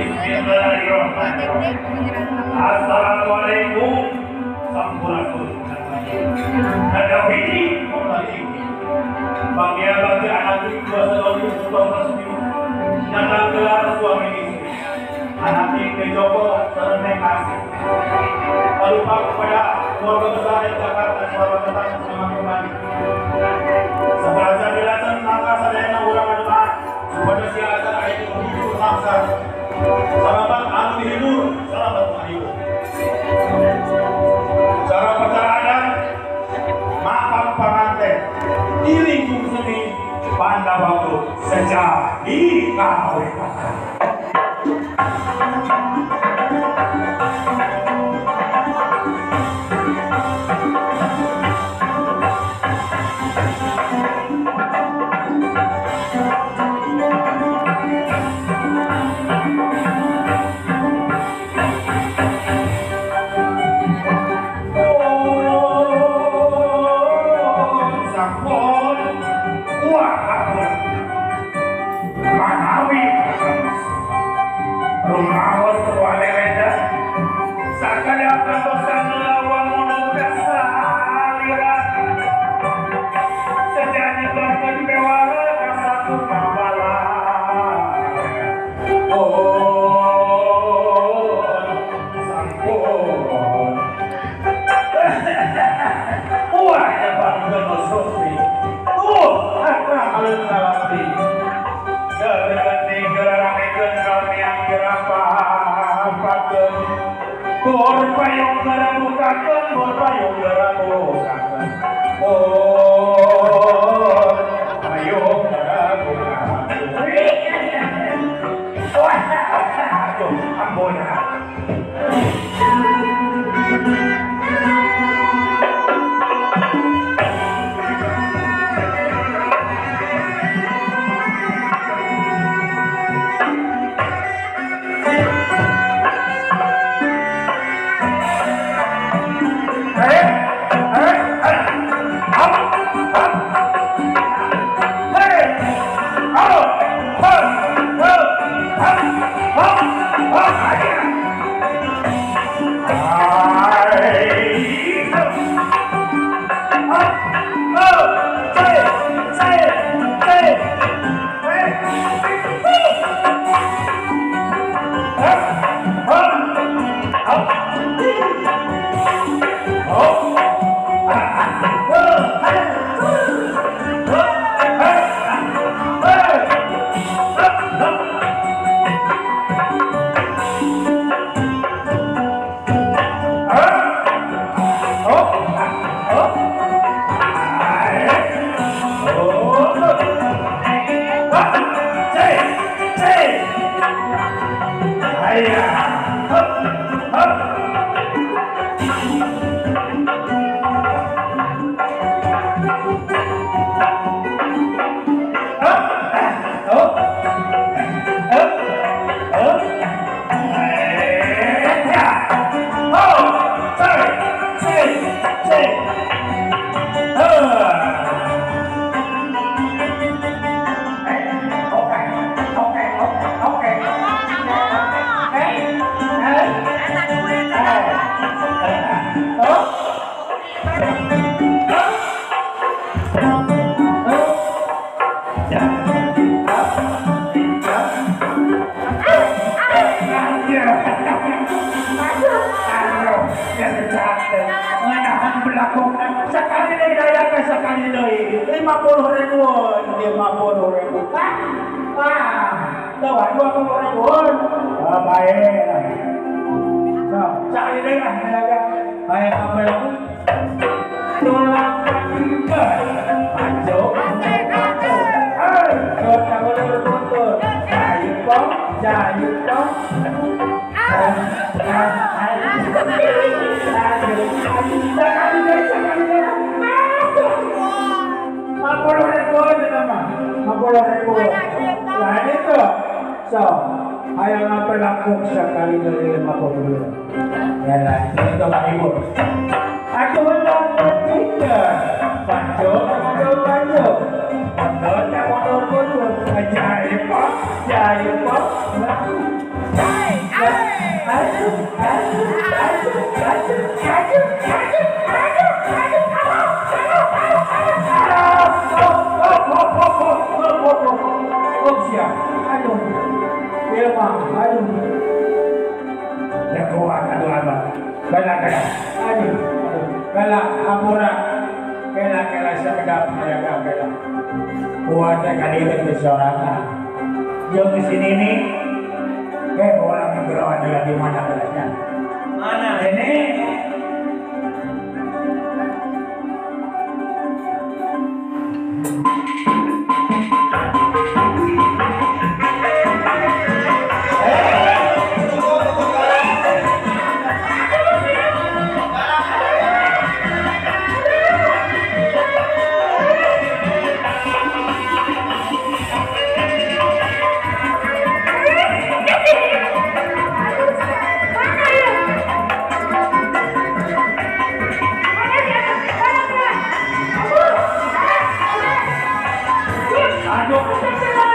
Bismillahirrahmanirrahim. Assalamualaikum sampurasun. Nadawi kembali. Bagi bagi anak dua sedoli resmi. Nyata gelar suami istri. Anak ini Joko sereneng kasih. Tak lupa kepada keluarga besar di Jakarta selamat datang selamat kembali. Seberajan dilacan maka sadayana urang anu supaya siaga aya di hibur bangsa. Selamat anu dihibur, selamat menghibur. Cara pacara adat maaf panganten di lingkung seni Pandawa sejak di kawin. Jaya pop, jaya pop. sia. Aduh. Iya mah, aduh. Lekuan aduh abah. Bala kala. Aduh. Bala ampura. Kela kela sakedap aya kela. Kuat kadieu teh sorangan. Jeung di sini nih kayak orang yang berada di mana belasnya? Mana? Ini Aduh.